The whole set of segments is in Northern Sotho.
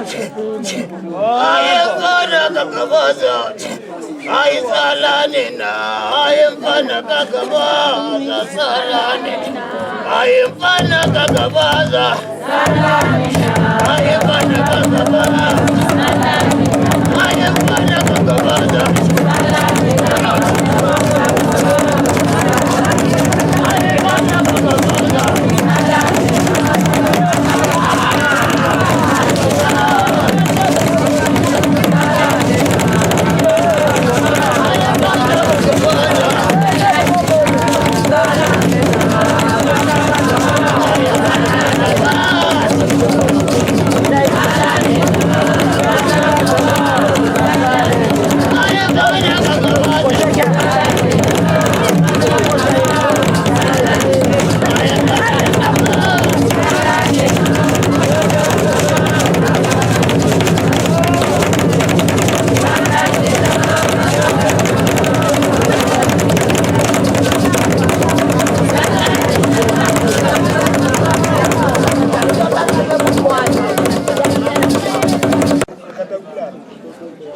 Hayi mfana kakabaza Hayi salani na Hayi mfana kakabaza salani Hayi mfana kakabaza Hayi mfana kakabaza Hayi mfana kakabaza Hayi mfana kakabaza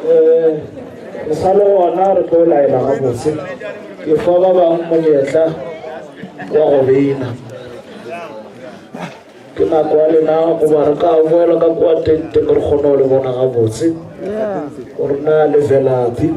Re sa le gona re tlo laela gabotse ke fa ba bangwe monyetla wa go bina ke nako ya lena goba re ka boela ka kua tenteng re kgone go le bona gabotse gore na le velaphi.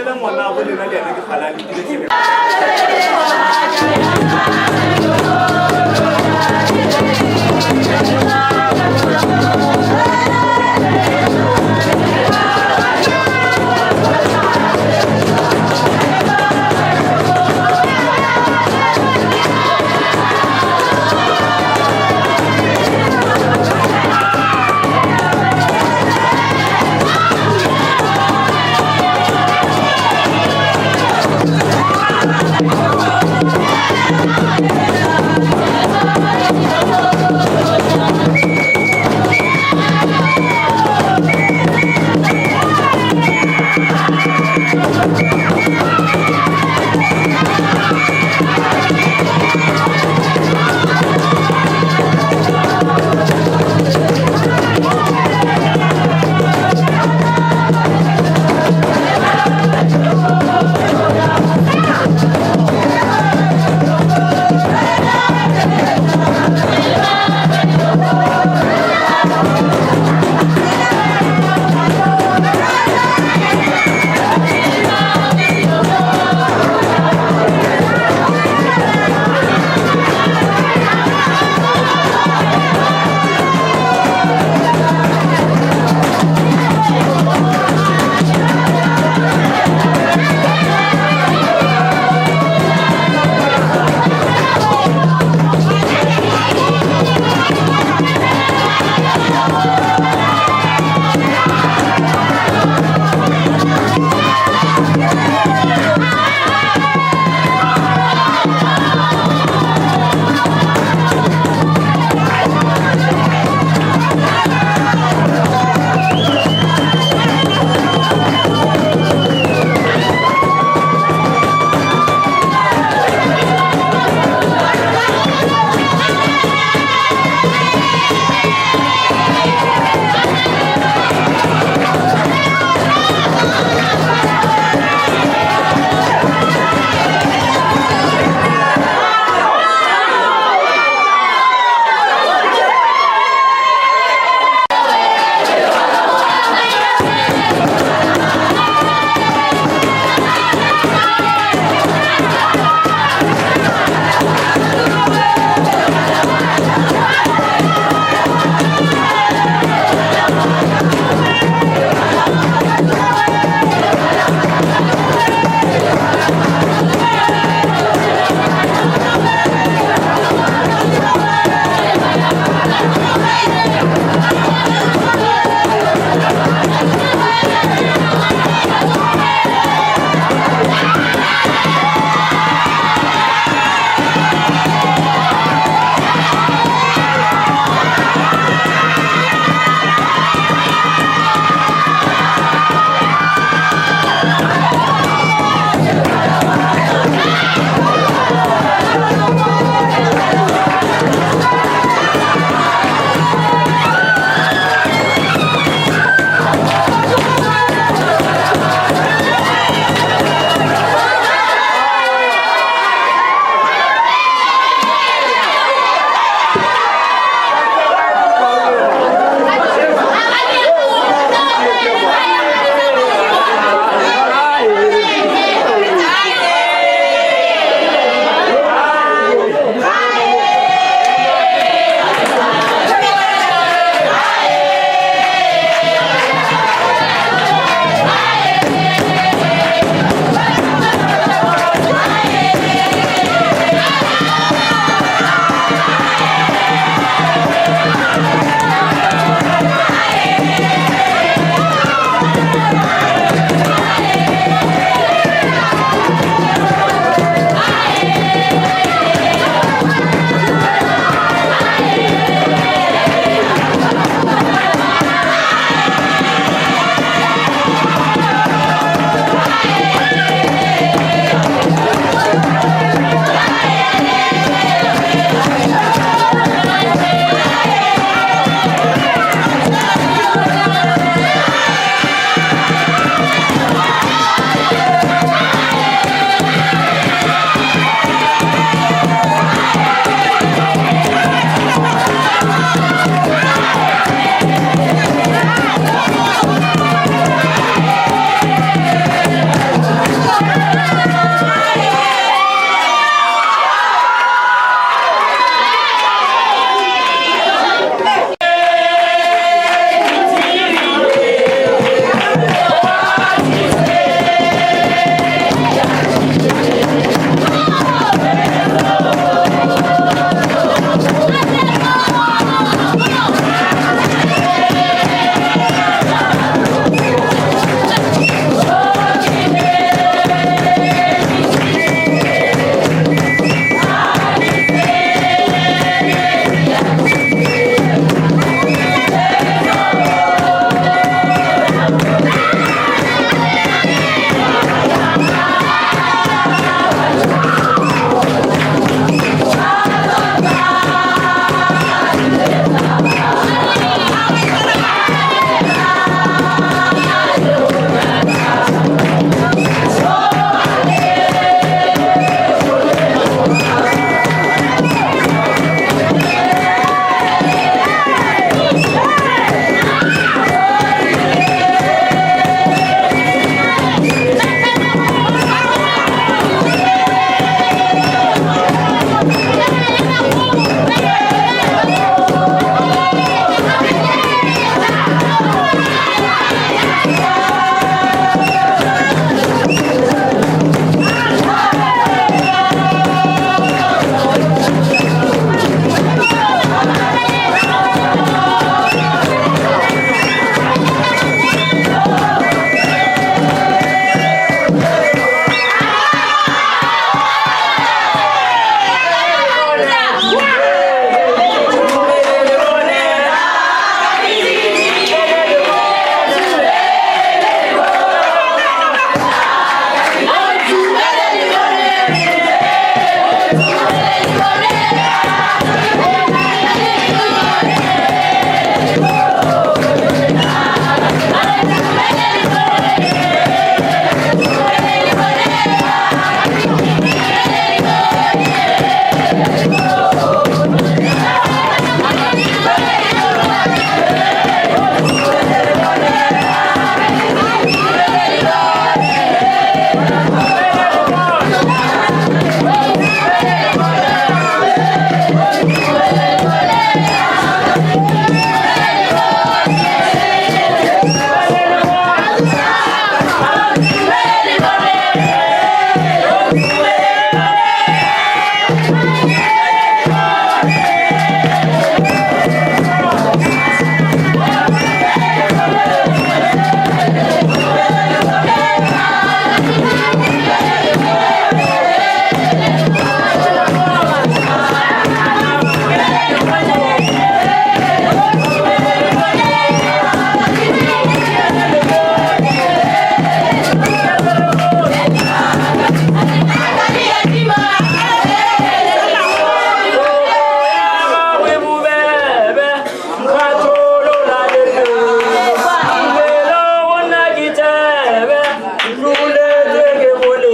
Yela ngwanabo lena le yena ke kgale a letile tlhele.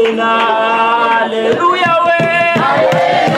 lena Haleluya we Haleluya we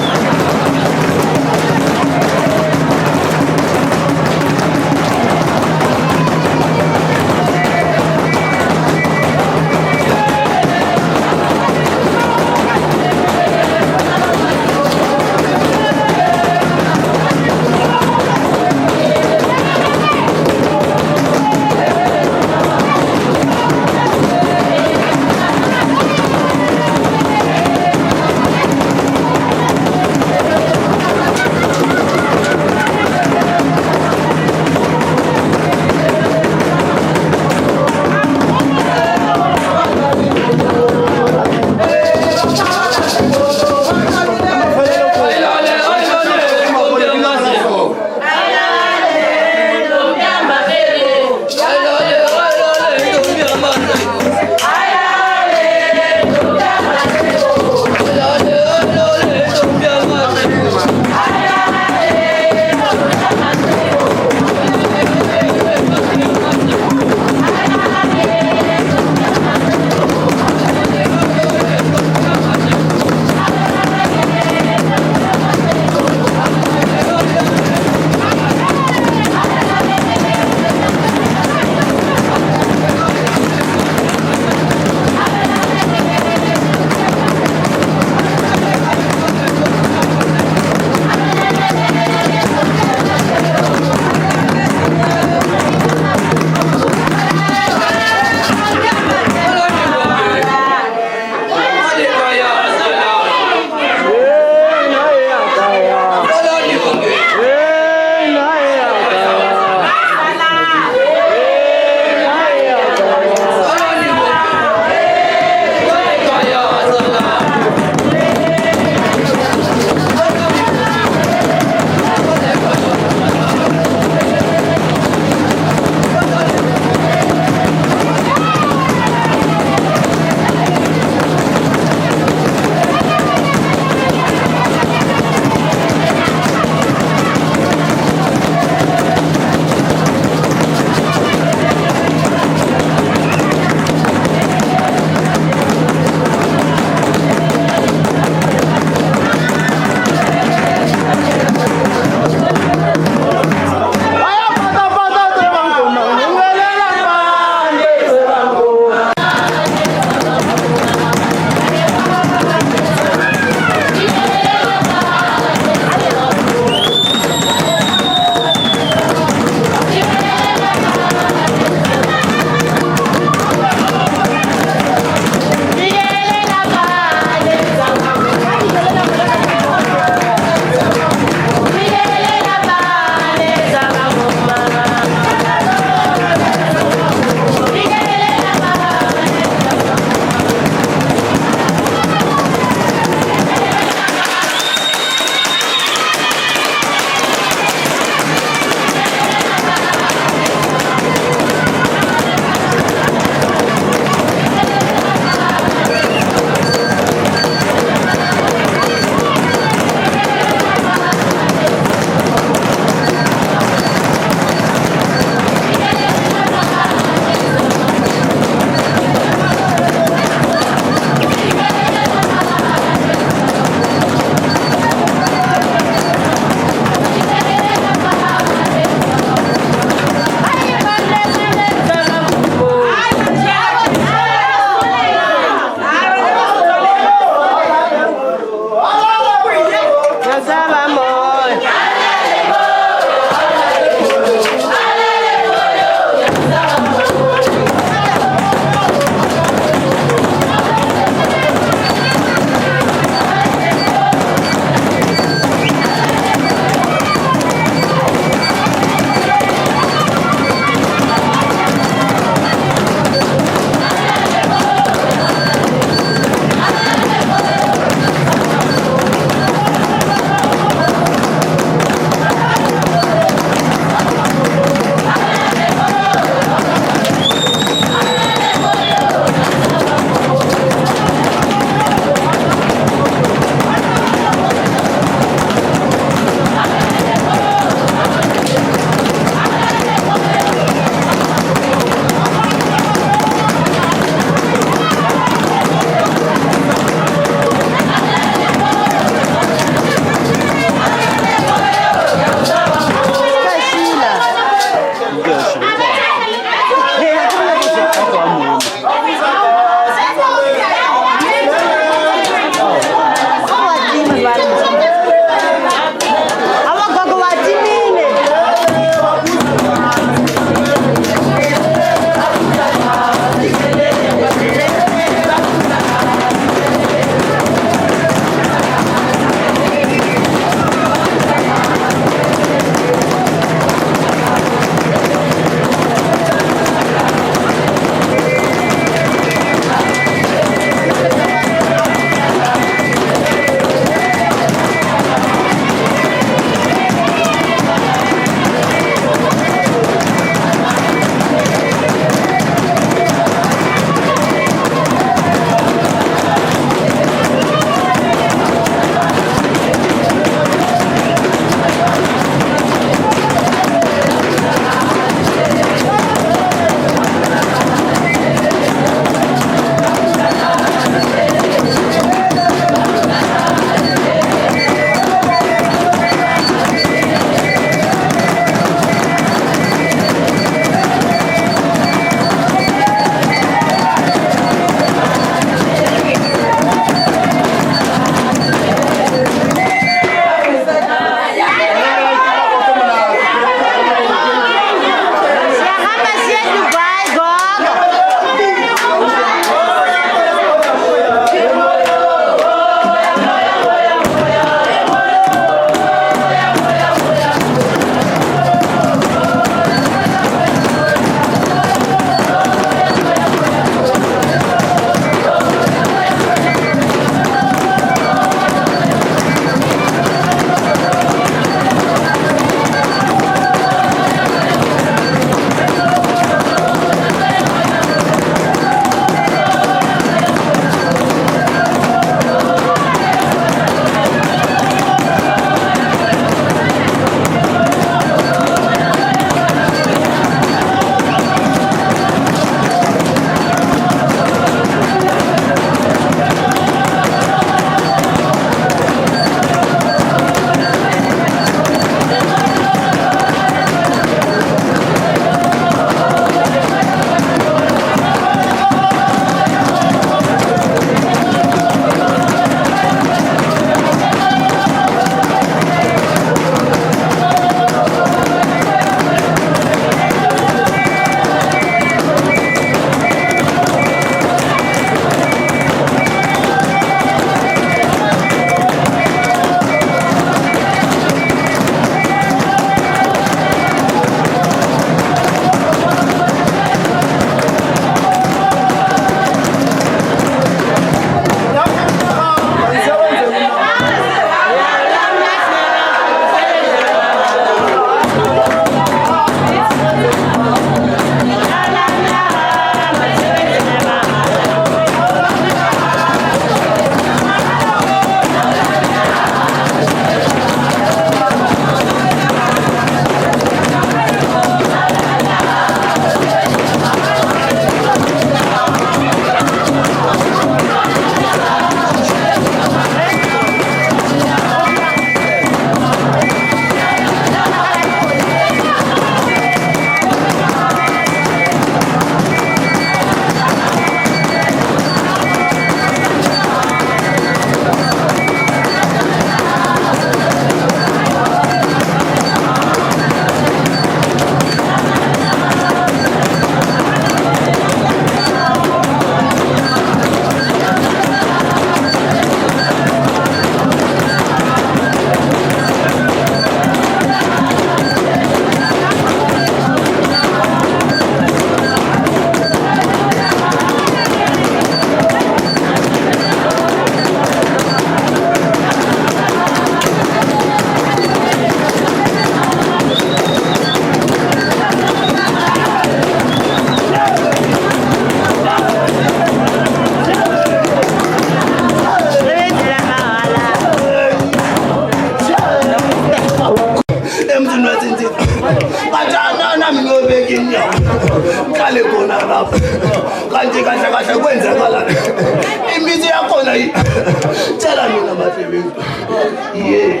Ye.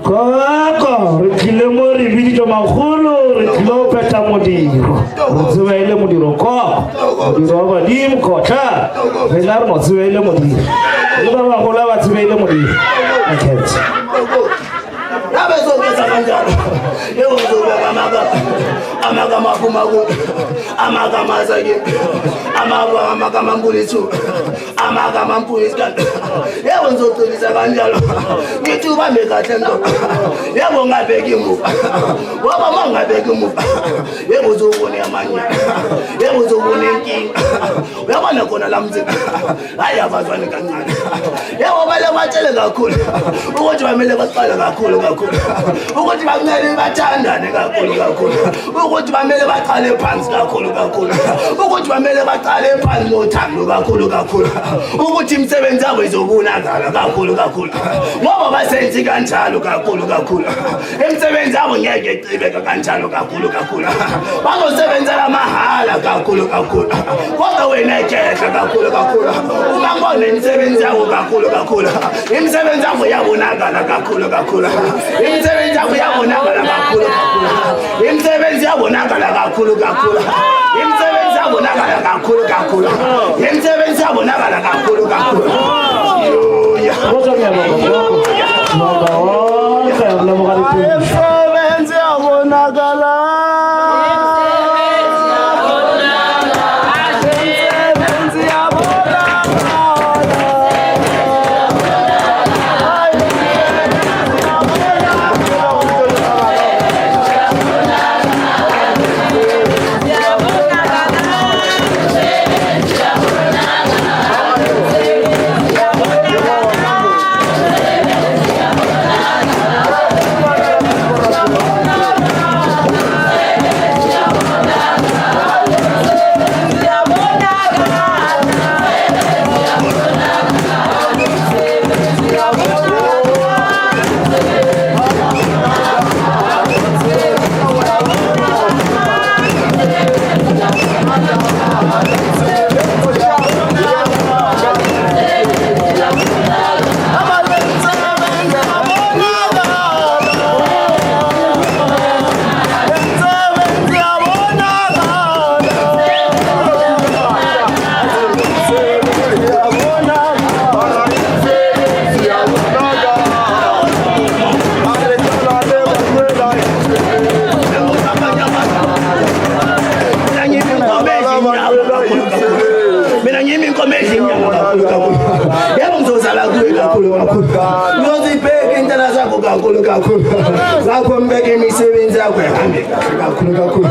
Koko, re tlile mo re biditšwe makgolo, re tlile go phetha modiro. Re tseba e le modiro koko, modiro wa badimo kotla. Rena re no tseba e le modiro. Le ba bagolo ba tseba e le modiro. Akhethe. Ngabe sokwenza kanjalo. Yebo ngizobeka amagama. Amagama aphuma kude. Amagama asake. Amagama amagama mbulisu. Amagama mbulisu kanti. Yebo ngizoqinisa kanjalo. Ngithi ubambe kahle ndoda. Yebo ngabheki emuva. Ngoba uma ngabheki emuva. Yebo uzobona amanye. Yebo uzobona inkinga. Uyabona khona la mzimba. Hayi abazwani kancane. Yebo kumele batshele kakhulu ukuthi bamele baqale kakhulu kakhulu. Ukuthi bamele bathandane kakhulu kakhulu. Ukuthi bamele baqale phansi kakhulu kakhulu. Ukuthi bamele baqale phansi ngothando kakhulu kakhulu. Ukuthi imisebenzi yabo izobonakala kakhulu kakhulu. Ngoba basenzi kanjalo kakhulu kakhulu. Imisebenzi yabo ngeke icibeke kanjalo kakhulu kakhulu. Bazosebenzela mahhala kakhulu kakhulu. Kodwa wena ekhehla kakhulu kakhulu. Uma ngibona imisebenzi yabo kakhulu kakhulu. Imisebenzi yabo iyabonakala kakhulu kakhulu. Imisebenzi yabo iyabonakala kakhulu kakhulu. Imisebenzi yabonakala kakhulu kakhulu. Imisebenzi yabonakala kakhulu kakhulu. Imisebenzi yabonakala kakhulu kakhulu. Hallelujah. Kgotsa ngiyabonga koko. Ngiyabonga wonke leboga ditumišo. Imisebenzi yabonakala. Imisebenzi yabonakala. Imisebenzi yabonakala. Mina ngimi inkomo edla inyama kakhulu kakhulu. Yebo ngizozala kuwe kakhulu kakhulu. Ngiyozibheka intela zakho kakhulu kakhulu. Zakho ngibeke imisebenzi yakho ihambe kahle kakhulu kakhulu.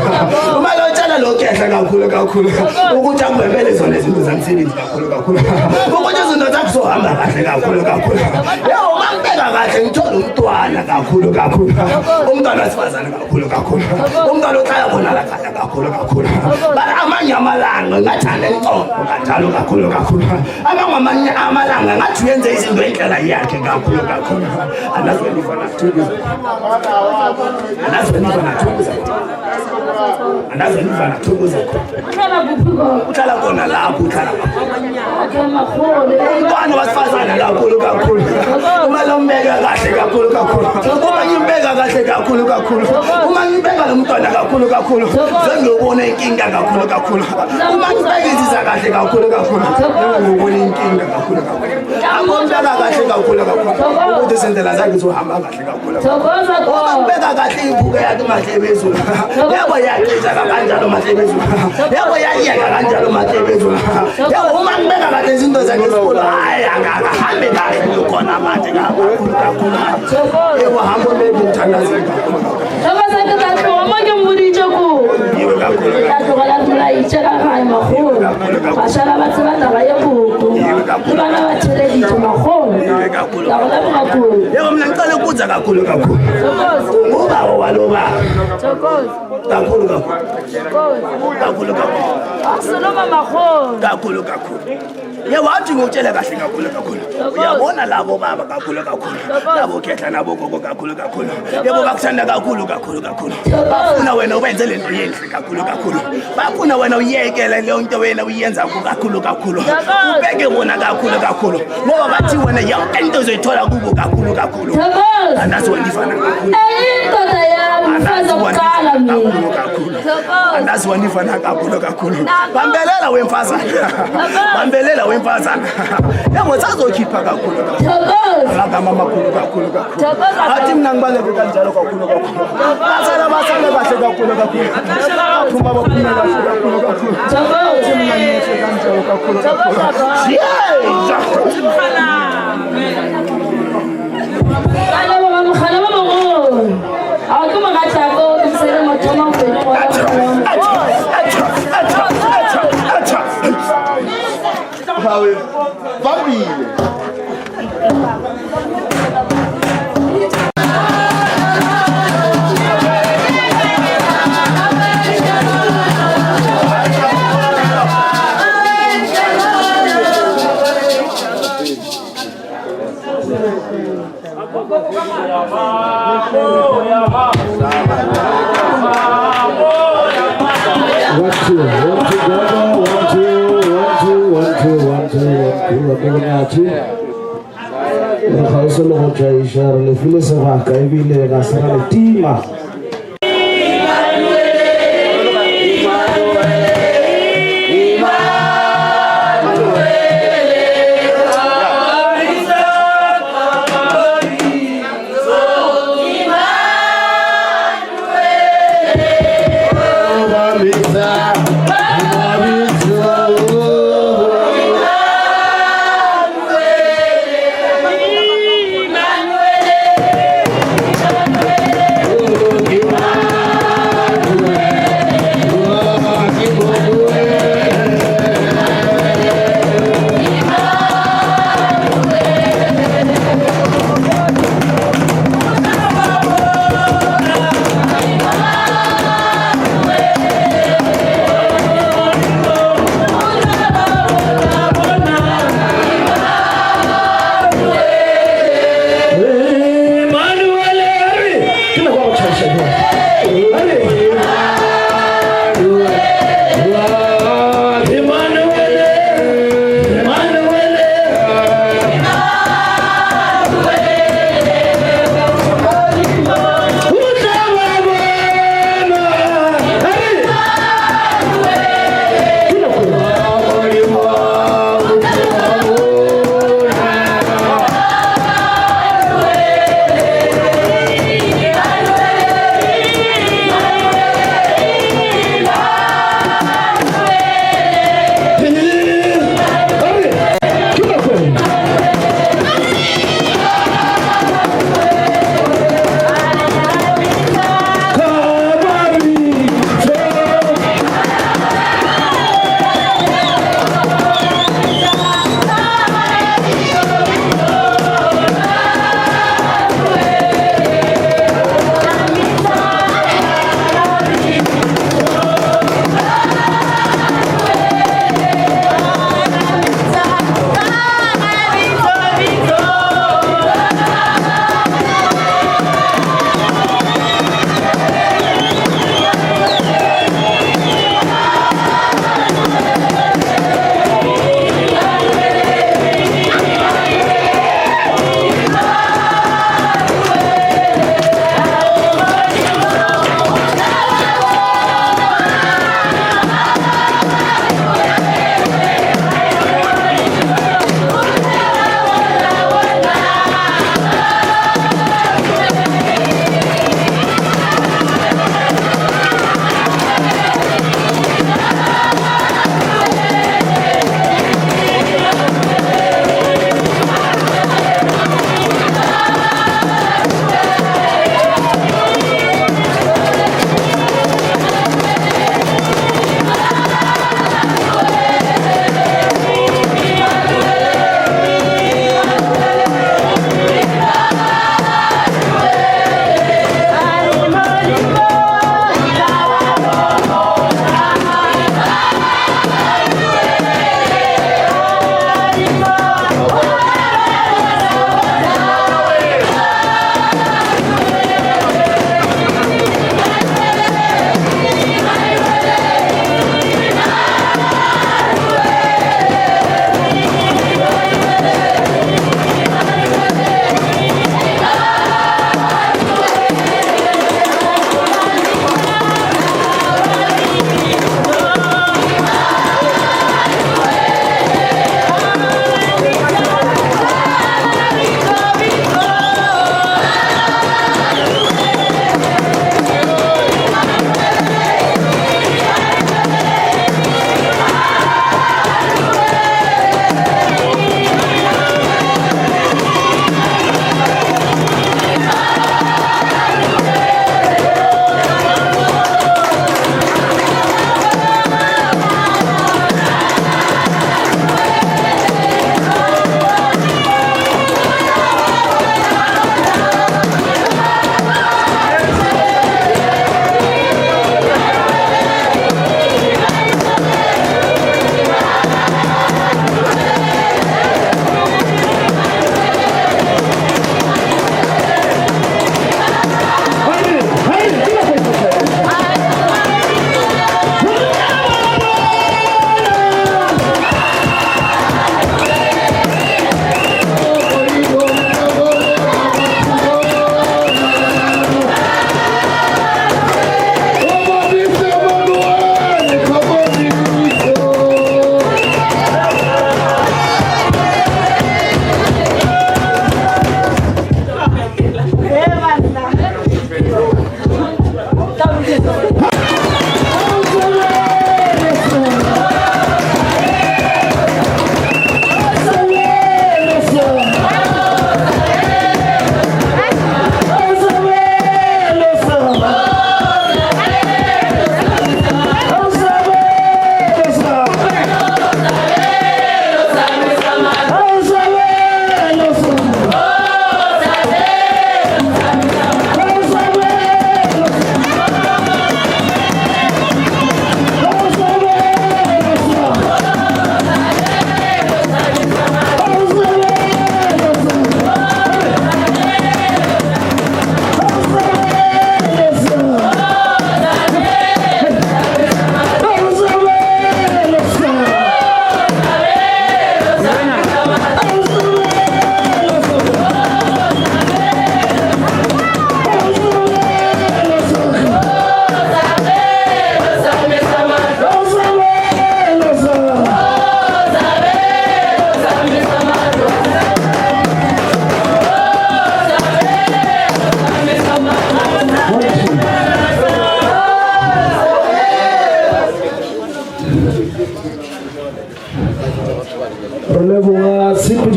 Uma lo tshala lo kehla kakhulu kakhulu. Ukuthi akubembele zona izinto zamsebenzi kakhulu kakhulu. Ukuthi izinto zakho zohamba kahle kakhulu kakhulu. Yebo uma ngibeka kahle ngithola umntwana kakhulu kakhulu. Umntwana wesifazane kakhulu kakhulu. Umntwana ohlala khona la khaya kakhulu kakhulu. But amanye amalanga ngathanda incondo kanjalo kakhulu kakhulu. Amanye amanye amalanga ngathi uyenze izinto indlela yakhe kakhulu kakhulu. Andazi wena ifana thukuza. Andazi wena ifana thukuza. Andazi wena ifana thukuza. Uhlala kuphi koko? Uhlala khona lapho uhlala khona. Okay, makgolo. Umntwana wasifazane kakhulu kakhulu. Uma lombeka kahle kakhulu kakhulu. Uma ngimbeka kahle kakhulu kakhulu. Uma ngibeka lo mntwana kakhulu kakhulu. Sengiyobona inkinga kakhulu kakhulu. Uma ngibekisisa kahle kakhulu kakhulu. Ngiyobona inkinga kakhulu kakhulu. Angombeka kahle kakhulu kakhulu. Ukuthi izindlela zakhe zizohamba kahle kakhulu. Thokoza Uma gogo. ngibeka kahle ibuke yakhe mahlebezulu. Yebo yacisha kanjalo mahlebezulu. Yebo yayeka kanjalo mahlebezulu. Yebo uma ngibeka kahle izinto zakhe esikolo hayi akahambe kahle khona manje kakhulu kakhulu. Yebo hambo lebu mthandazo kakhulu. Thokoza ke tla tloga mo ke mmoditše ko. Yebo kakhulu. Ke tla tloga la dula itše ka gae makgolo. Ba šala ba tseba taba ye koko. Le bana ba theleditše makgolo. Ka go leboga kudu. Yebo mina ngicela ukuza kakhulu kakhulu. Thokoza. Ungubaba waloba. Thokoza. Kakhulu kakhulu. Kakhulu kakhulu. Asoloma makgolo. Kakhulu kakhulu. Yebo athi ngikutshele kahle kakhulu kakhulu. Uyabona labo baba kakhulu kakhulu. Labo khehla nabo gogo kakhulu kakhulu. Yebo bakuthanda kakhulu kakhulu kakhulu. Bafuna wena ubenze lento yenhle kakhulu kakhulu. Bafuna wena uyekele leyo nto wena uyenza kakhulu kakhulu. Ubeke bona kakhulu kakhulu. Ngoba bathi wena yonke into uzoyithola kubo kakhulu kakhulu. Thokoza. Andazi wena ifana kakhulu. Indoda yami mfazi wokuqala Kakhulu mina. kakhulu. Thokoza. Andazi wena ifana kakhulu kakhulu. Bambelela wemfazana. Bambelela wemfazana. Yebo sazokhipha kakhulu kakhulu. Thokoza. Amagama amakhulu kakhulu kakhulu. Thokoza. Athi mina ngibaleke kanjalo kakhulu kakhulu. Basala basale kahle kakhulu kakhulu. Baphuma baphume kahle kakhulu kakhulu. Thokoza. Mina ngihle kanjalo kakhulu kakhulu. Thokoza. Yes! Bana ba mogala ba mogolo. A ke mogatlako ke mosadi motho wa pele wa Acha, acha, acha, acha, acha. Hawe, bambile. One, two, one, two, go, one, two, one, two, one, two, one, two, one, two, one, two, one, two. Re kgauswi le go tšaiša re lefile sebaka ebile ga se ra le tima.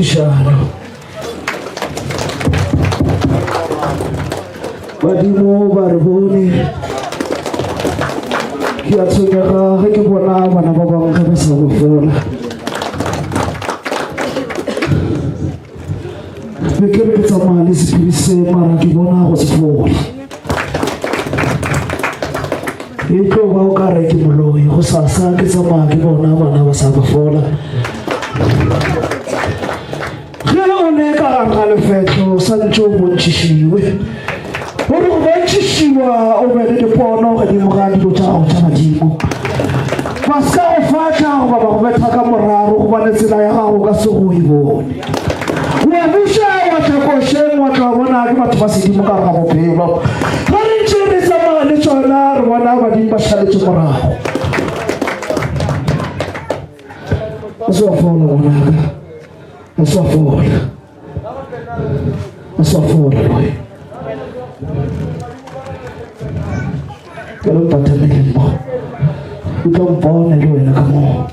Poledišano. Badimo ba re bone. Ke a tshwenyega ge ke bona bana ba bangwe ge ba sa go fola. Be ke re ke tsamaya le sephiri se mara ke bona go se fole. E tlo ba o ka re ke moloi go sasa ke tsamaya ke bona bana ba sa ba fola. Ge o le ka gare ga lefetlo o santše o bontšhišiwe. Gore go bontšhišiwa o be le dipono godimo ga dilo tša gago tša badimo. Ba se ka go fahla goba ba go betha ka moraro gobane tsela ya gago ka se go e bone. Wa buša wa tla košeng wa tla bona ke batho ba sedimo ka gare ga bophelo. Ge re ntše re tsamaya le tšona re bona badimo ba šaletše morago. O se wa fola ngwanaka. O se wa fola. O se wa fola boy. Ke lo mpatamele mo. O tlo mpona le wena ka moo.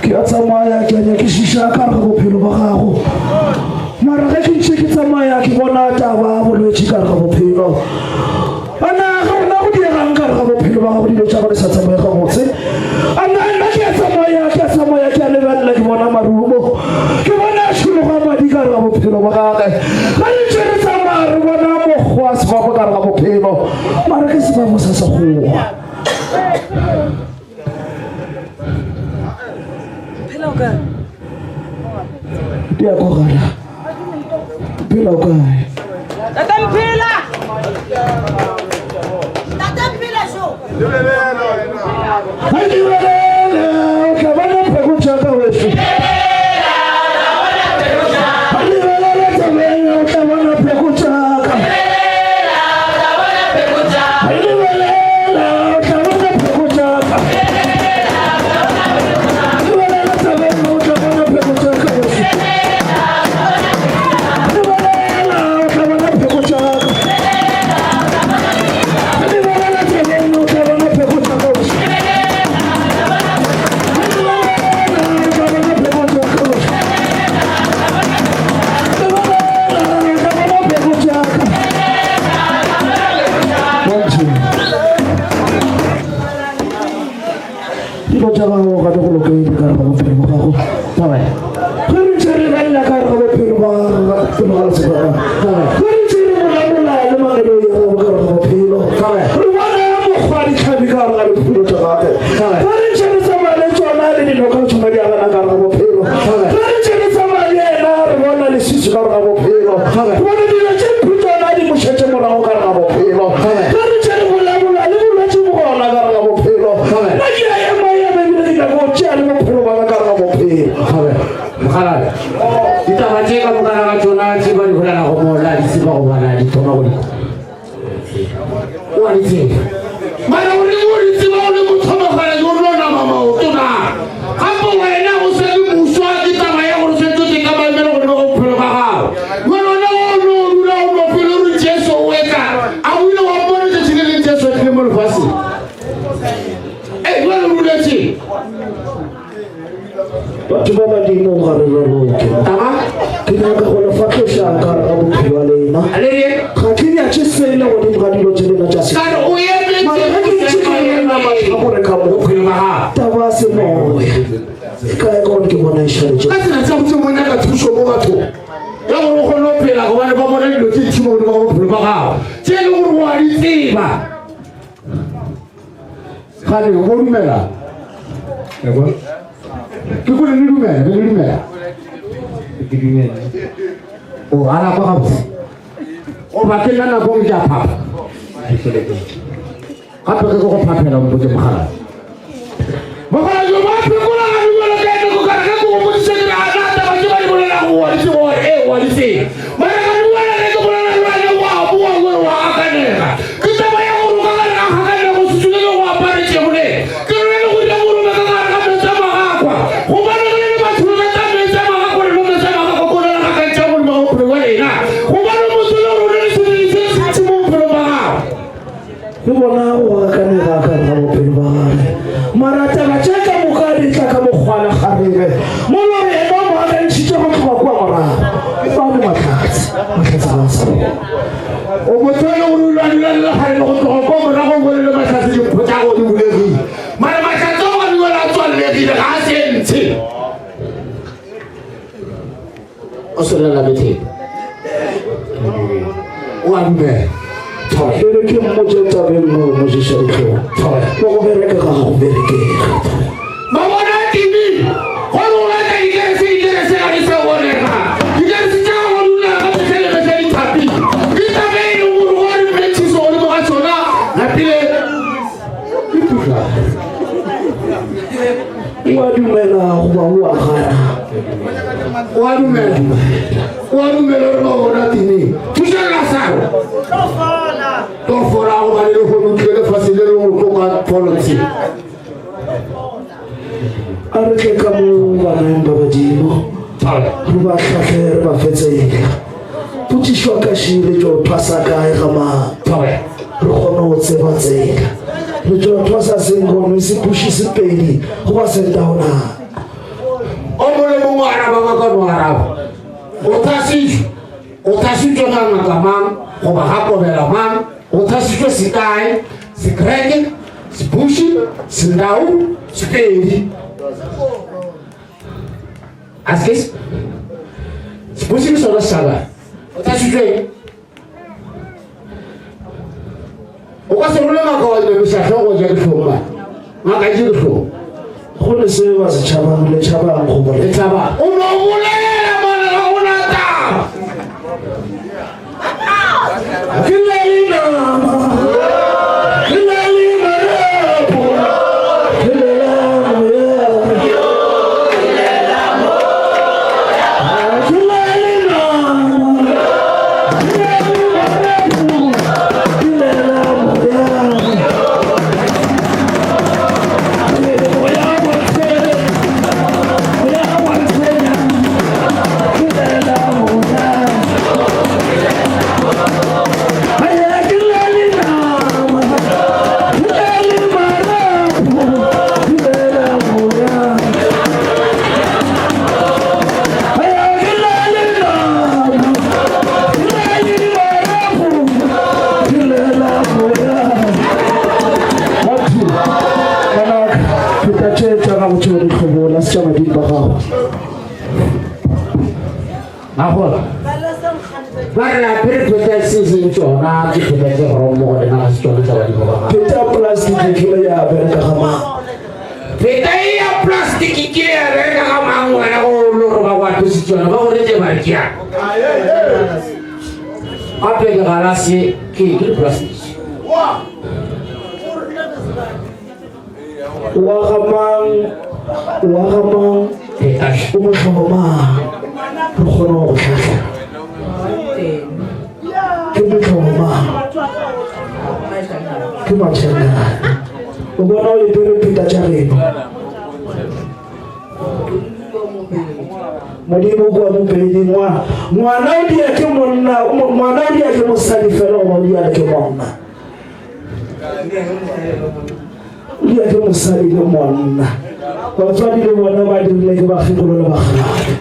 Ke a tsamaya ke a nyakišiša ka re bophelo ba gago mara ge ke ntše ke tsamaya ke bona taba bolwetši ka re ga bophelo ana ga gona go diegang ka re ga bophelo ba gago dilo tša go di sa tsamaye gabotse ana nna ke a tsamaya ke a tsamaya ke a lebelela ke bona marumo ke bona tšhologo ya madi ka re ga bophelo ba gage ga re ntše re tsamaya re bona mokgwa sebabo ka re ga bophelo mara ke sebabo sa sekgowa. Phela o kae? Di a kwagala. Phela o kae? Tata Mphela! Tata Mphela šo. Ga ke lebelele, o tla bona pheko tša ka wešo. Ga lebelele tseleng, o tla bona pheko tša ka. Ga lebelela, o tla bona pheko tša ka. Lebelela tseleng, o tla bona pheko tša ka wešo. Lebelela, o tla bona pheko tša ka. Lebelela tseleng, o tla bona pheko tša ka wešo. Dilo tša gago ga di go lokele ka re ga bophelo ba gago ge re ntse re belela ka re ga bophelo ba pelo ga lesebaka ge re ntse re bolabola le mangeloi ya gago ka re ga bophelo re bona mokgwa ditlhabi ka gare ga dipholo tša gage ge re ntse re tsamaya le tšona. Batho ba badimo ga re raloke. Ke nyaka go le fahloša ka gare ga bophelo bja lena. Ga ke nyatše selo godimo ga dilo tše lena tša setšo. Mara ge ke ntše ke lebelela mahlakore ka mo, taba ya semoya e kae ka gore ke bona e šaletše. Ka tsela tša go tše mo nyaka thušo mo bathong ya gore o kgone go phela gobane ba bona dilo tše ntši mo godimo ga bophelo ba gago tše e leng gore wa di tseba. Gane o dumela. Ekwa. Ke kore le dumela, le dumela. Ke dumela. O ala kwa gabotse. O ba ke nna nakong ke a phapha. Gape ke go phaphela o mpotse mogala. Mogala jo ba phekola ga dumela ka ene ko kare ge ke go botsise ke re a na taba tše ba di bolelago wa di tseba gore ee wa di tseba. Mara ga dumela ge ke bolela le wena wa boa gore wa gakanega. Ke taba ya gore o ka gare ga kgakanego se tswile le go aparetšego le ke lona le go dira gore o be ka gare ga meetse a magakwa. Gobane ge le le batho le rata meetse a magakwa le nwa meetse a magakwa ke ona le gakantšhago godimo ga bophelo bja lena. Gobane motho le gore o na le sebele se sentši mo bophelong ba gagwe. Le bona go gakanega ka gare ga bophelo ba gagwe. Mara taba tše ka moka di tla ka mokgwana kgarebe. Mola re ena o mo akantšhitše go tloga kua morago. Ba le mahlatse, mahlatse ga a sa bona. O motho e le gore o ile a dula le lekgarebe go tloga kwa morago o bone le mahlatse dimpho tša go di bulegile. Mara mahlatse ao a dula a tswallegile ga a se ntshe. O solela methepa. O a dumela. E re ke mmotše taba e nngwe go mo ješa dihlong. Mo go bereka ga go berekege. Ba bona TV gore o rata dikerese, dikerese ga di sa bonega. Dikerese tša gago di dula ka mehla le mehla di thapile. Ke taba e leng gore go re methiso godimo ga tsona napile e putla. O a dumela goba o a gana? O a dumela. O a dumela gore ba bona TV. Thuša Lazaro. Tlo fola gobane lehono o tlile lefaseng le lengwe o tlo ka pholo tshela. A re tle ka mo baneng ba badimo re ba hlahle re ba fe tsela. Potšišo ka ši le tšo thwasa kae ga mang? Re kgone go tseba tsela. Le tšo thwasa sengono sepuši sepedi goba sentaona. O mongwe le mongwe o araba ka ka no araba. O thasitšwe. O thasitšwe ga ngaka mang goba ga kobela mang. O thasitšwe sekae, sekreke, sepuši, sendau, sepedi. A se ke sepuši ke sona sešaba. O thasitšwe eng? O ka se role ngaka wa inamiša hlogo ja dihlong ba. Ngaka e je dihlong. Go le se ba se tšhabang le tšhabang go bolela. Le tšhaba. O no bolela mona ga go na taba. Ke na le nama. Ke na le marapo. Ke lela moya. Ke na le nama. Ke na le marapo. Ke lela moya. Moya wa tshwenya. Moya wa tshwenya. Ke lela moya. Magola. Ba re apere pheta se seng tsona ke pheta tse gorong mo go lena ga se tsone tsa badimo ba gago. Pheta plastic e kile ya bereka ga mang? Pheta e ya plastic e kile ya bereka ga mang wena go lo gore ba go apesitse tsona ba go retse ba re ke yang. Gape ke galase ke ke plastic. Wa ga mang? Wa ga mang? O mohlobo mang? Re kgone go go hlahla. Ke mohlobo mang? Ke Machangane. O bona o epere pheta tša geno. Modimo kua mopedi ngwana ngwana o dia ke monna ngwana o dia ke mosadi fela goba o dia ke monna. O dia ke mosadi le monna. Batswadi le bona ba dirile ke bakgekolo le bakgalabje.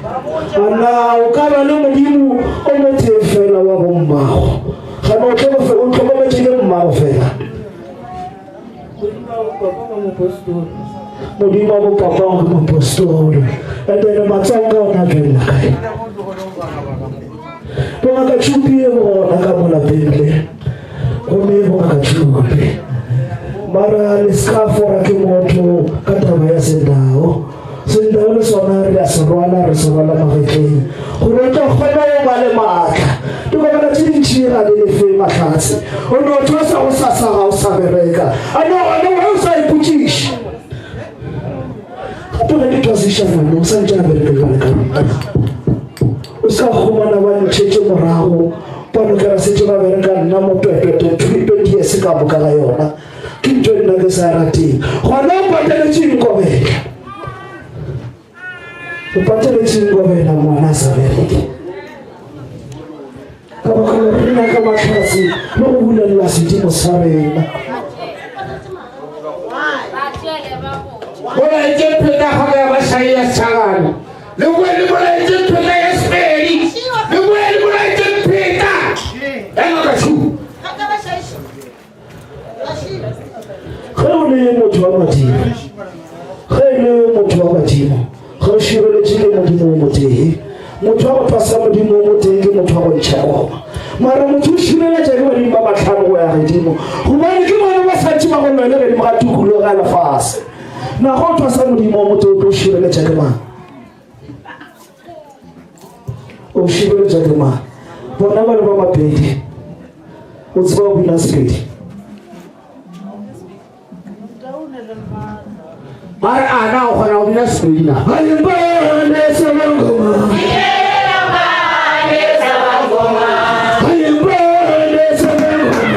A na o ka ba le modimo o motee fela wa bommago? Gane o hlokometše ke mmago fela. Modimo wa bopapa wa ke moapostolo. And then Matsonga ona a tšwelela kae? Bongaka Tšhupi e gona ka mo lapeng le. Gomme bongaka Tšhupi. Mara le ska fora ke motho ka taba ya sendao. Sendao le sona re a se rwala, re se rwala magetleng. Gore o tlo kgona go ba le maatla. Dikopano tše dintši ga di lefe mahlatse. O no thwasa go sasa ga o sa bereka. A no gona wa o sa ipotšiše. Gape ge ke thwasiša ngwana o sa ntše a bereka jwale ka nna. O sa humana ba ntšhetše morago ba lokela setse ba bereka nna mo twetwete 20 years ka moka ga yona. Ke ntho e nna ke sa e rateng. Gona o pateletše eng kobela? O pateletše eng kobela ngwana a sa bereke? Ka baka la re nyaka mahlatse le go bulelela sedimo sa rena. O laetše pheta kgaka ya bašai ya setšhagana. Le boe le bolaetše pheta ya sepedi. Le boe le bolaetše pheta ya ngakatšhupu. Ge o le motho wa Modimo, ge e le motho wa Modimo, ge o šireletše ke Modimo o motee, motho wa go thwasa Modimo o motee ke motho wa go ntšha koma. Mara motho o šireletša ke badimo ba batlhano go ya godimo, gobane ke bona ba santše ba go lwele godimo ga tikologo ya lefase. Na go thwasa Modimo o motee o tlo šireletša ke mang? O šireletša ke mang? Bona ba le ba mapedi. O tseba go bina Sepedi? Ba re a na o kgona go bina Sepedi na? Ayembane sabangoma. Ayembane sabangoma. Ayembane sabangoma.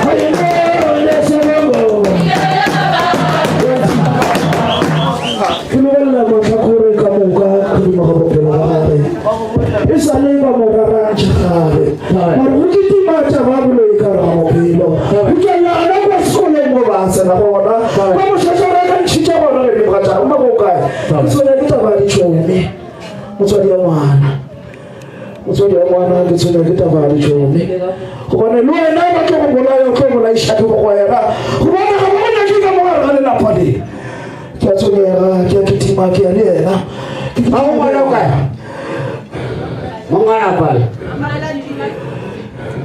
Ayembane sabangoma. Ke lebelela mahlakore ka moka godimo ga bophelo ba gage e sa le ba mo rarantšha gage mare go kitima tša ba boloi ka gare ga bophelo go tšwelela gona kwa sekolong mo ba tsena gona ba mo šetša ba ka ntšhitša gona godimo ga tšago mako kae ke tshwenya ke taba ya ditšhomi motswadi wa ngwana Motswadi wa ngwana ke tshwenywa ke taba ya ditšhomi gobane le wena ba tlo go bolaya o tlo bolaiša ke bogwera gobane ga ba go nyake ka mo gare ga lelapa le. Ke a tshwenyega ke a kitima ke ya le yena. Ga go ngwana o kae? Mongwana pale.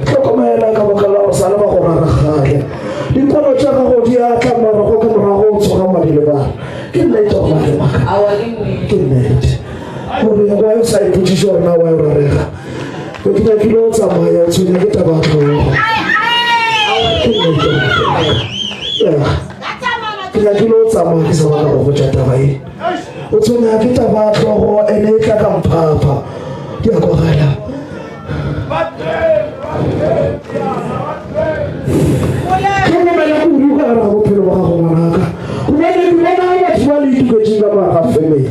Hlokomela ka baka la go sa le ba go raragale. Dipono tša gago di a tla morago ka morago o tsoga madilebana. Ke nnete go ba le maka. Ke nnete. Gore wa o sa ipotšiše gore na wa o rarega. Ke nyakile o tsamaya o tshwenya ke taba ya tlhogo. Ke nnete. Ya. Ke nyakile o tsamaya ke sa batla go botša taba e. O tshwenya ke taba ya tlhogo ene e tla ka mphapha. Di a kwagala. Hlokomela kudu ka gare ga bophelo ba gago ngwanaka. Gobane ke bona batho ba le ituketšeng ka mogare ga family.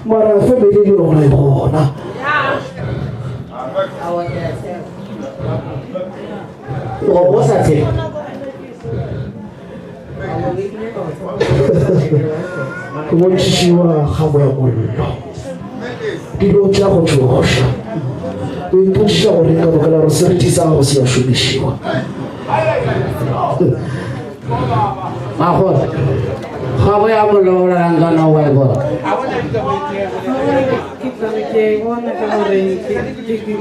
Mara family le yona e gona. O sa tsebe. Ke bontšhišiwa kgabo ya mollo. Dilo tša go tšhoša. O ipotšiša gore ka baka la gore seriti sa gago se a šomišiwa. Magore, kgabo ya mollo o bolelang ka yona o a e bona? Ke ke bona ka gore ke ke ke ke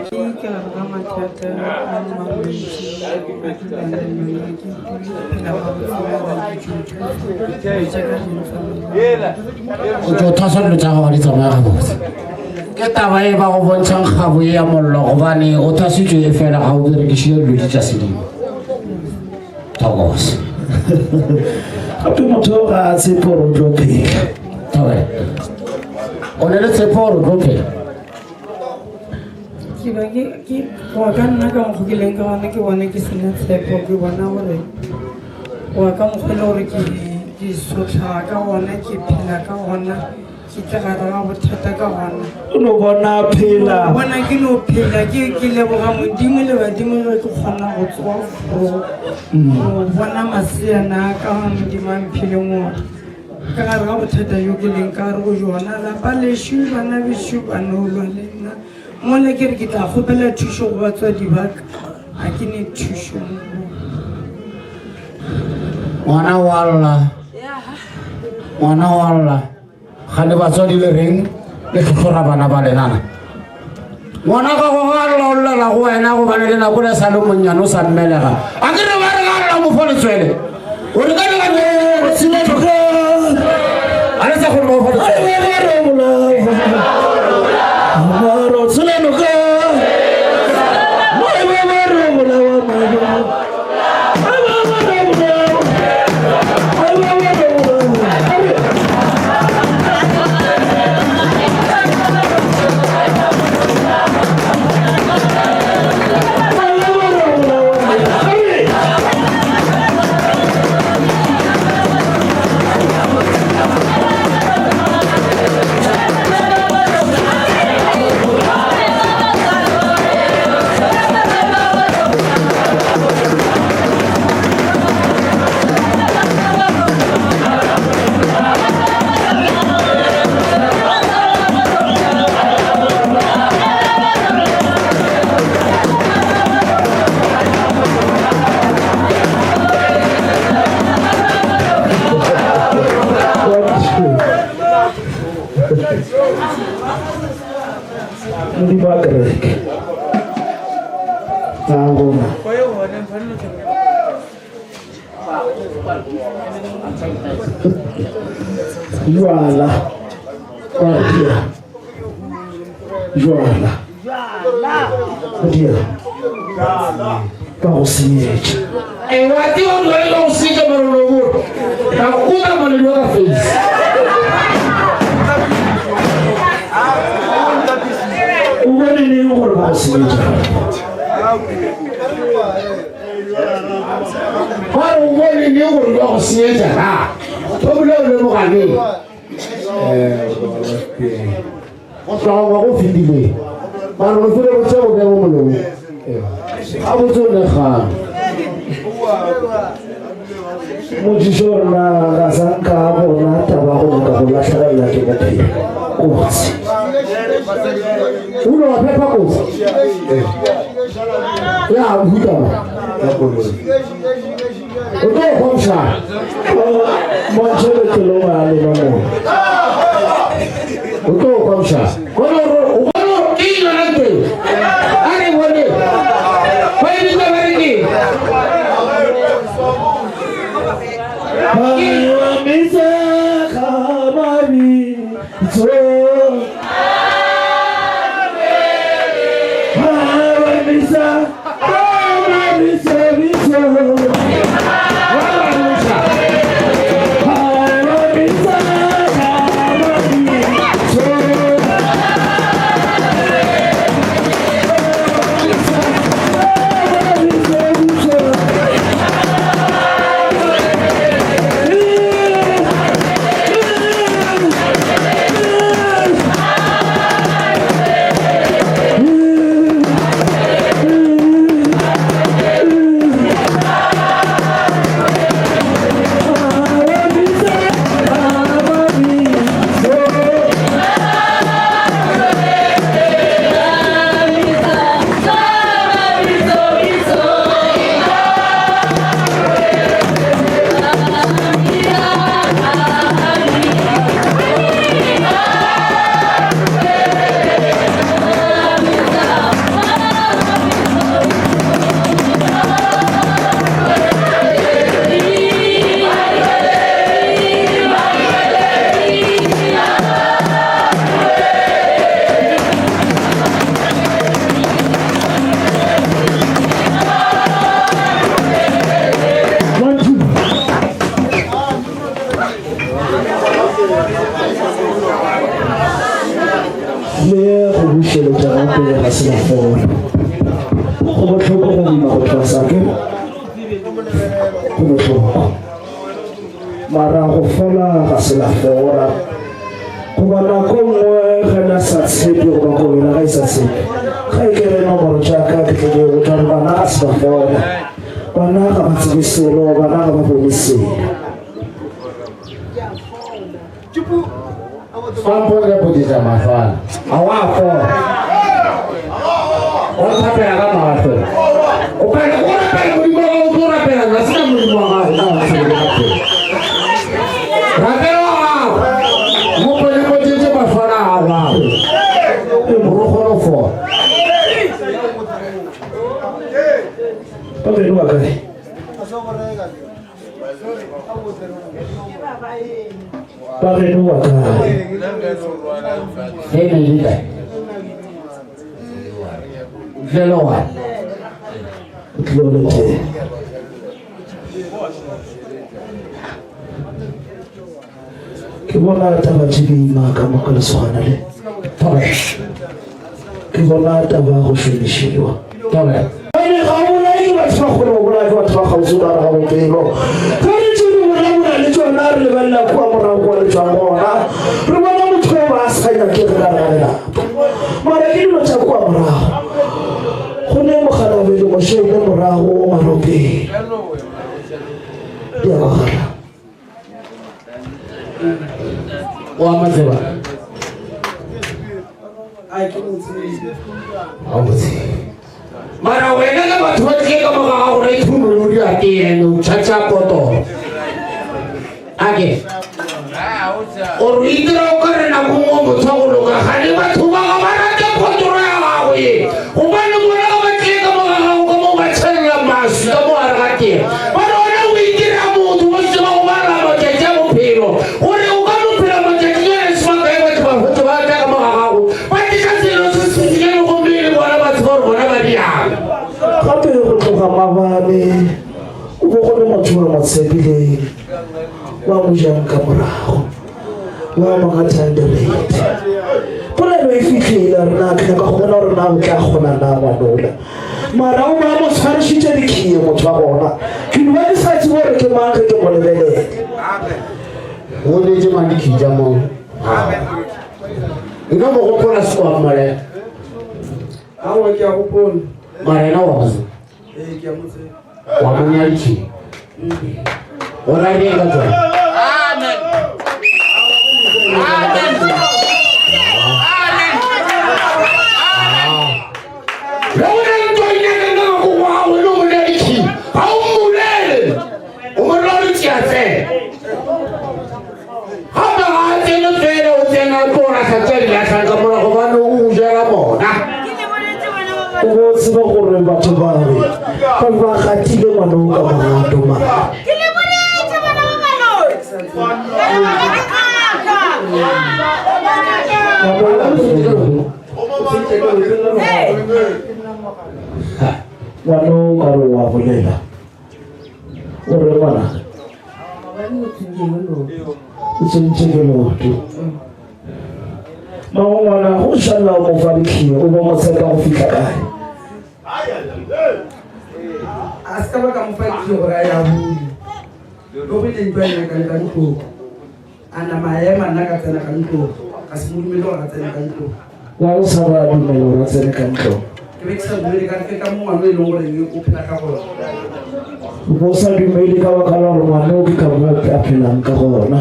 ke ka gare ga mathata a mantši a ke nang le yona ke phela gabotse mara ke tšo tša ka O tšo thwasa dilo tša gago ga di tsamaya gabotse. Ke taba e ba go bontšhang kgabo ye ya mollo gobane o thwasitšwe e fela ga o berekišile dilo tše tša sedimo. Thokoza. Gape motho ga a tshepe gore o tlo phela. Thobela. O ne le tshepo gore o tlo phela? Ke ba ke ke go ya ka nna ka mokgo ke leng ka gona ke bona ke sena tshepo ke bona gore go ya ka mokgo e le gore ke ke sotlha ka gona ke phela ka gona. ke ka gare ga bothata ka gona. O no bona phela. Bona ke no phela ke ke leboga Modimo le badimo ge ke kgona go tsoga go go bona maseana a ka Modimo a mphileng ona. Ka gare ga bothata jo ke leng ka gare go jona lapa lešo bana bešo ba no lwa le nna mola ke re ke tla kgopela thušo go batswadi ba ka ga ke ne thušo mo go bona. Ngwana wa lla. Ngwana wa lla. Gane batswadi le reng le hlohlora bana ba lenana? Ngwana gago ga a lla o llela go wena gobane le nako le sa le monnyane o sa mmelega. A ke re ba re ga lla o mo fa letswele. O re ka dira A le sa kgone go fa letswele. Modimo wa kereke a gona jwala wa dia jwala dia ba go senyetša Ewa ti o dula le go sika marolobo. Ka kuta molelo ka face. O bone neng gore ba go senyetša? Ba re o bone neng gore ba go senyetša na? O bile o lemoga neng? Go tloga ngwaga o fetileng. Mara o file botse bo bja mo molomong. Gabotse o ne kgang. Motšišo gore na ga sa nka bona taba go nyaka go lahlegelela ke bophelo kotsi. O ile wa phepa kotsi? Ya mohuta mang? Ya koloi. O tlo go mošana. Montšhe letlolong a lena mo. O tlo go mošana. Kono o kono ke yona ntwe. A re bone. Ba e bitsa ba re ke. Phahamisa mabitso. Phahamisa mabitso bitso. Phahamisa mabitso. Le go bušeletša gape ga se la fola. Go bohloko go boima go thwasa ke go bohloko. Mara go fola ga se la fora. Goba nako nngwe ge na sa tshepe goba kobela ga e sa tshepe, ga e kere nomoro tša ka ke tle ke botša gore bana ga se ba fola, bana ga ba tsebe selo, bana ga ba bone selo. Sampo ke potšiša mahlwana. A wa fola. O thapela ka mahlo. O pele go rapela Modimo wa gago, o tlo rapela nna se ka Modimo wa gago ka wa sebe ka phela. Rapela wa gago. Mo pele potšiše mahlwana a gago. Gore o kgone go fola. Ba beno ba kae? Ba geno ba kae? Family kae? Tlelo wa. O tlilo le tee. Ke bona taba tše boima ka moka lesogana le. Ke bona taba go šomišiwa. Ene ga o bolaye ke batho ba kgone go bolaya ke batho ba kgauswi ka gare ga bophelo. Ge re tše re bolabola le tšona re lebelela kua morago kwa re tšwang gona, re bona motho o ba a sa nyakege ka gare ga lelapa. Mara ke dilo tša kua morago. Go ne mokgalabje Moshe ile morago maropeng. Di a kwagala. O a mo tseba? A ke mo tsebe. A mo tsebe. Mara wena ka batho ba tlile ka moga ga gore thumolo di a ke ene o tšhatša potoro. Ake. O re itira o ka re nako nngwe motho wa go loka gane batho ba ga ba rate potoro ya gago ye. Gobane bona ga ba tlile ka moga gago ka mo ba tšhelela maswi ka mo gare ga teng. Ba re wena o itira motho o tseba go bala matšatši a bophelo. Gore o ka no phela matšatšinyana a se makae batho ba hwetše ba tla ka mo ga gago ba tliša selo se sennyane gomme e le bona ba tseba gore bona ba diang. Gape go tloga mabane o bo go le motho wa mo tshepileng wa mo jang ka morago wa mo ngathang direte. Polelo e fihlile a re na ke nyaka go bona gore na o tla kgona na ngwanola. Mara o ba mo tshwarišitše dikhiye motho wa gona. Ke no ba ke sa tsebe gore ke mang ge ke mo lebelela. O neetše mang dikhiye tša mo? E no mo gopola sekwamole. Aowa ke a gopola. Mara yena wa mo tseba. Ee ke a mo tseba. Wa mo nea dikhiye. O ra eng ka tsona? Amen. Amen. Amen. Ge o na le ntwa e nyakang ka ngwakong wa gago e le o mo nea dikhiye, ga o mmolele, o mo rera gore tšea tsena. Gape ga a tsene fela, o tsena a tlo lahla tše di lahlang ka mola gobane o jela bona. O bo tseba gore batho ba be ba be ba gatile ngwana o ka mogato mara. Ngwana o ka re wa bolela. O re ngwana. O tsentše ke leoto. Mangwe ngwana go šalla o mo fa dikhie o bo mo tshepa go fihla kae? A se ka ba ka mo fa dikhie gore a ya bule. O go ile ntwa ena ka ka ntlong. A nama a ema nna ka tsena ka ntlong. Ka se mo dumele gore a tsene ka ntlong. Wa o sa ba dumela gore a tsene ka ntlong? Ke be ke sa dumele ka re ka mo ngwana e leng gore o phela ka gona. O bo sa dumele ka baka la gore ngwana o ke ka mo a phelang ka gona.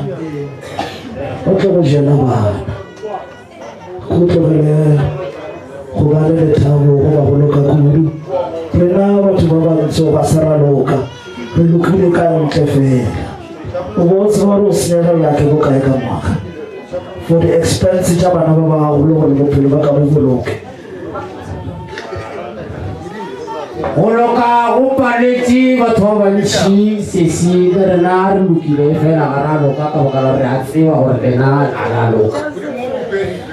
O tlo go jela bana. Go tlogele go ba le lethabo goba go loka kudu. Rena batho ba bantsho ga se ra loka, re lokile ka ntle fela. O bo o tseba gore o senyegelela ke bokae ka ngwaga for di-expense tša bana ba bagolo gore bophelo ba ka bo boloke. Go loka go paletše batho ba bantši sesi le rena re lokile fela ga ra loka ka baka la gore re a tseba gore rena ga ra loka.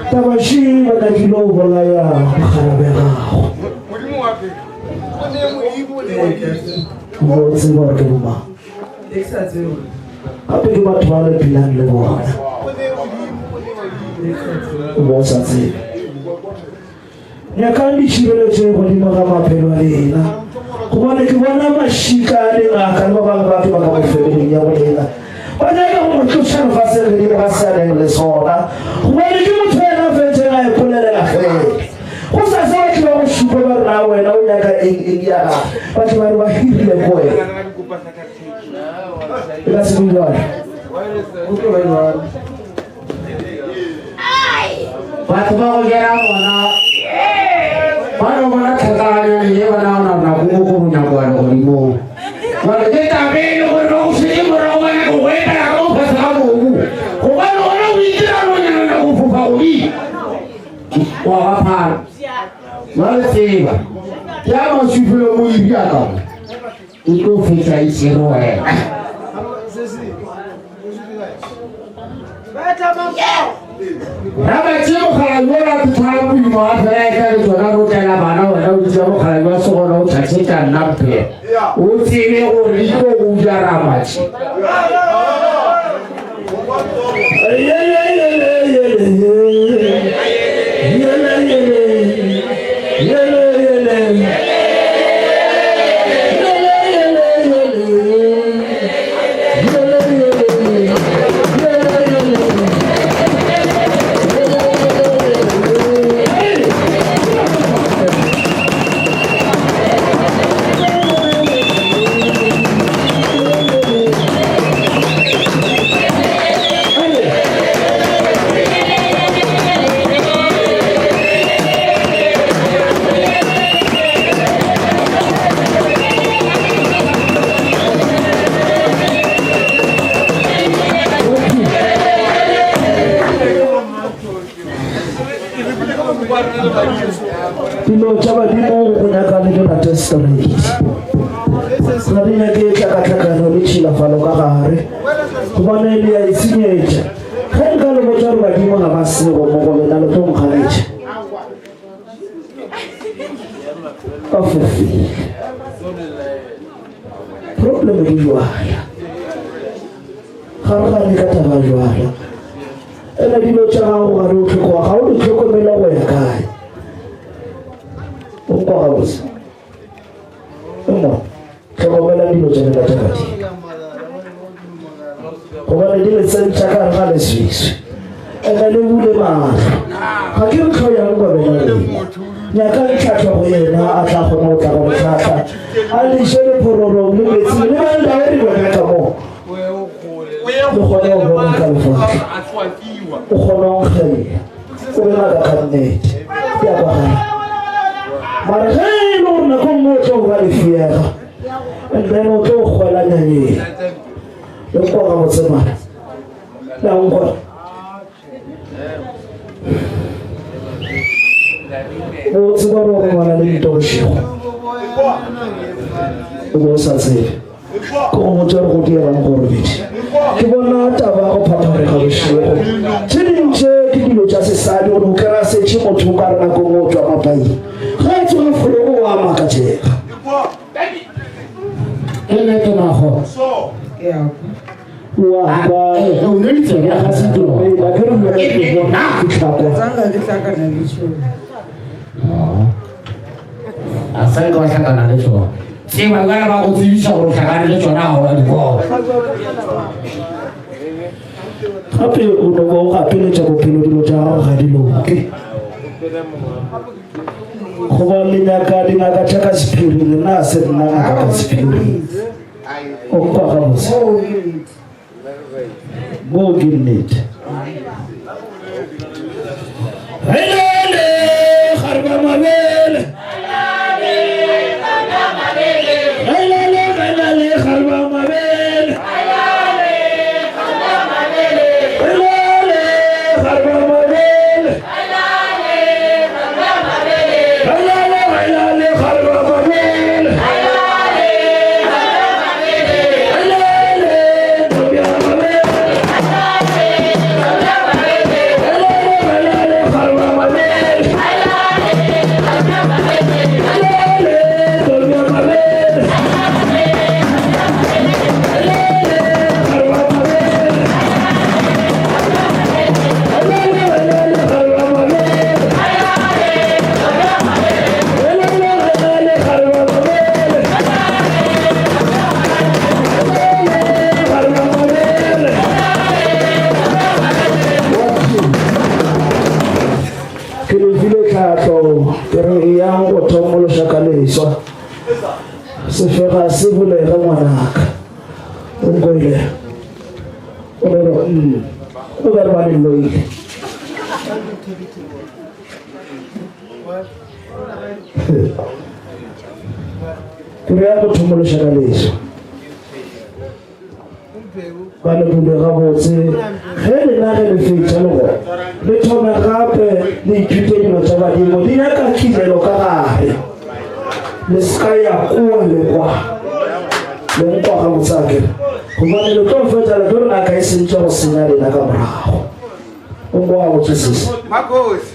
Taba še ba nyakile go bolaya mogala bja gago. O bo o tseba gore ke bomang. Gape ke batho ba le phelang le bona. O bo o sa tsebe. Nyakang ditšhireletšo godimo ga maphelo a lena, gobane ke bona mašika a dingaka le ba bangwe ba ke ba ka mo femeleng ya go lena. Ba nyaka go mo tloša lefaseng godimo ga se a neng le sona, gobane ke motho yena a fetšeng a ipolelela fela. Go sa se ba tle ba go šupe ba re na wena o nyaka eng eng ya gagwe, ba tle ba re ba hirile ko wena. E ka se be jwalo. Go tlo ba jwalo. Batho ba go jela bona ba no bona tlhatlaganyane ye ba nagana gore nako mo go nyako wa legodimong gore ke tabe e le gore ba go šetše morago ba nyaka go epela ka mo fase ga mobu gobane gona o itira nonyana go fofa godimo wa ga phara ba le tseba ya masufelo mo ibja ka mo e tlo fetša e tšere wena. Rabatše mokgalabje yola a phethwala boima wa fela e tla re tšona re tlela bana wena o bitša mokgalabje wa segona o tšhatšhetša nna mphela o tsebe gore di tlo go ja ramatše. Dilo tša badimo go nyaka le dirate straight. Ga di nyake tlhakatlhakano le tšhilafalo ka gare, gobane le a itshenyetša. Ge nka le botša gore badimo ga ba sego mo go lena, le tlo nkganetša. Ba fofile. Problem ke jwala. Ga re gane ka taba ya jwala. Ene dilo tša gago ga di o tlhokoga, ga o di tlhokomele go ya kae. O nkwa gabotse? Mma, hlokomela dilo tša lena tša badimo, gobane di le tsentšha ka gare ga leswiswi. Ene le bule mahlo. Ga ke re tlhoyang kwa bena lena. Nyakang tlhahlo go yena, a tla kgona go tla go le hlahla. A le iše lephororong le metsing, le bang dae re bona ka moo. Le kgone go bona ka lefatlha. O kgona go nkgelela. O be ngaka ka nnete. Ke a kwagala. Mara ge e le gore nako nngwe o tlo ba lefiega, and then o tlo kgwela nyanyeng. Le nkwa gabotse mara. Le a nkwa? O tseba gore o robala le nto bošego. O be o sa tsebe. Ke go botša gore go diegang go robedi. Ke bona taba ya go phapharega bošego. Tše dingwe tše ke dilo tša sesadi gore o kry-a setše motho o ka re nako nngwe o tšwa mapaing. Ge a tsoga fologo o a makatšega. Ke nnete mago. O a kwa. O ne ditsebe Ga se dumela ke re le ke bona fitlha kwa. Tsanga ke hlakana le tšona. A sa ka wa hlakana le tsona. Tseba bjale ba go tsebiša gore o hlakane le tsona ga wa di bona. Gape o no ba o gapeletša bophelo dilo tša gago ga di loke. Goba le nyaka dingaka tša ka sephiring, nna a se nna ngaka ka sephiring. O nkwa gabotse? Moo ke nnete. Helele, gare ba mabele. Helele, helele, gare ba mabele. Helele, gare ba mabele. Helele, helele, gare ba mabele. Helele, ntombi ya mabele. Helele, helele, gare ba mabele. tlhahlo ke re eyang go thomološa ka leswa. Sefega se bulege ngwanaka. O nkwele. O re re mm. O ka re ba le loile. Ke re ya go thomološa ka leswa. Ba le bule gabotse. Ge lena ge le fetša le gona le thome gape le ithute dilo tša badimo di nyaka tlilelo ka gare. Le se ka ya kua le kwa. Le nkwa gabotse a kere. Gobane le tlo fetša le tlo re ngaka e sentše go senya lena ka morago. O nkwa gabotse sesi. Makhosi.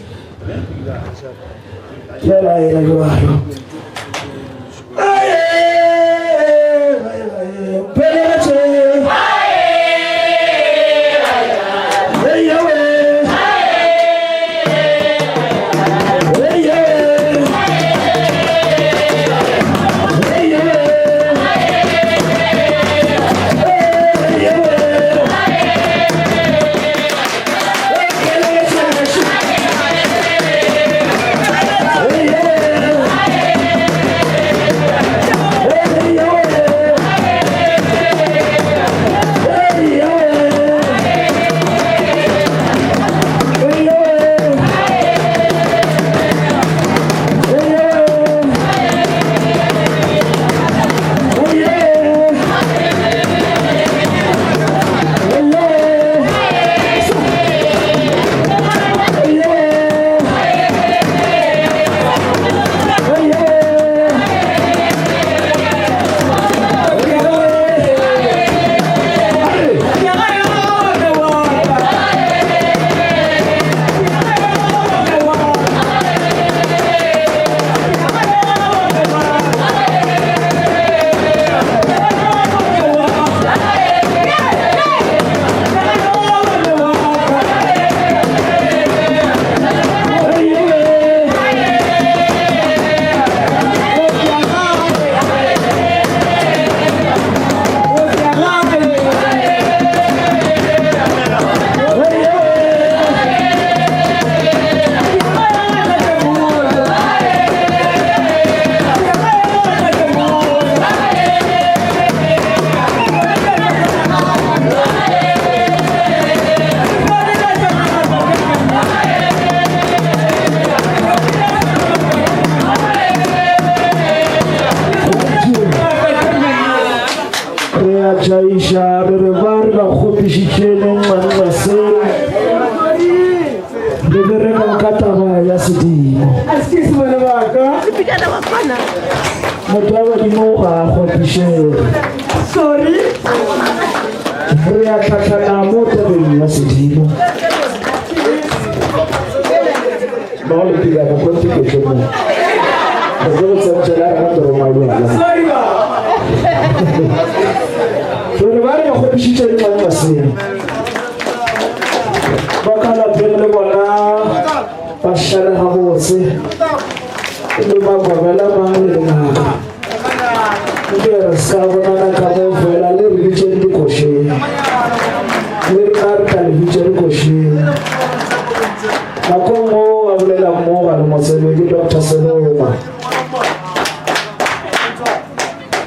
Ke a laela jwalo. Re a tšaiša re re ba re ba kgopišitšeng ngwanna se re bereka ka taba ya sedimo. Motho wa badimo ga a kgopišege. Re a tlhatlhana mo tabeng ya sedimo. Ba go lepila mokoti ke tle mo. Re tlo go tsentšela re ga toro mabjala. Re ba re ba kgopišitše le mang masea. Ba ka lapeng le bona ba šale gabotse. Le ba gobela mang le lengaka. Nke re se ka bonana ka mo fela le re bitšeng dikošeng. Le rena re tla le bitša dikošeng. Nako nngwe a bolela mo ga le motsebe ke Doctor Seloma.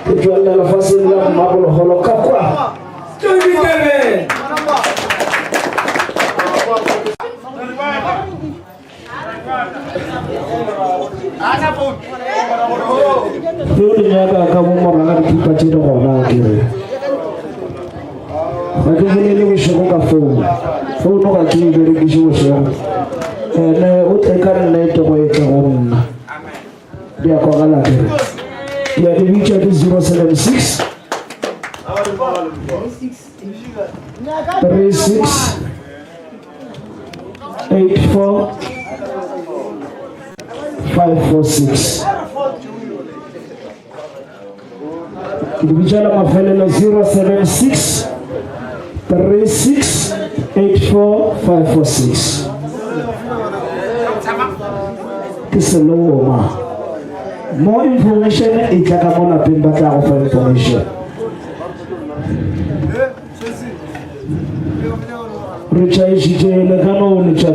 Ke tšwelela lefaseng la mmagologolo ka kwa. Peo di nyaka ka mo moraga dithupa tše di gona ke re. Ga ke bolele bošego ka founu. Founu ga ke e berekiše bošego. Ene o tle ka nnete go etla go nna. Di a kwagala ke re. Ke a di bitša ke 076 36 84 546. Ke di bitša la mafelelo 076 36 84 546. Ke Seloma. More information e tla ka mo lapeng ba tla go fa information. Re tšaišitše le ka no le tša.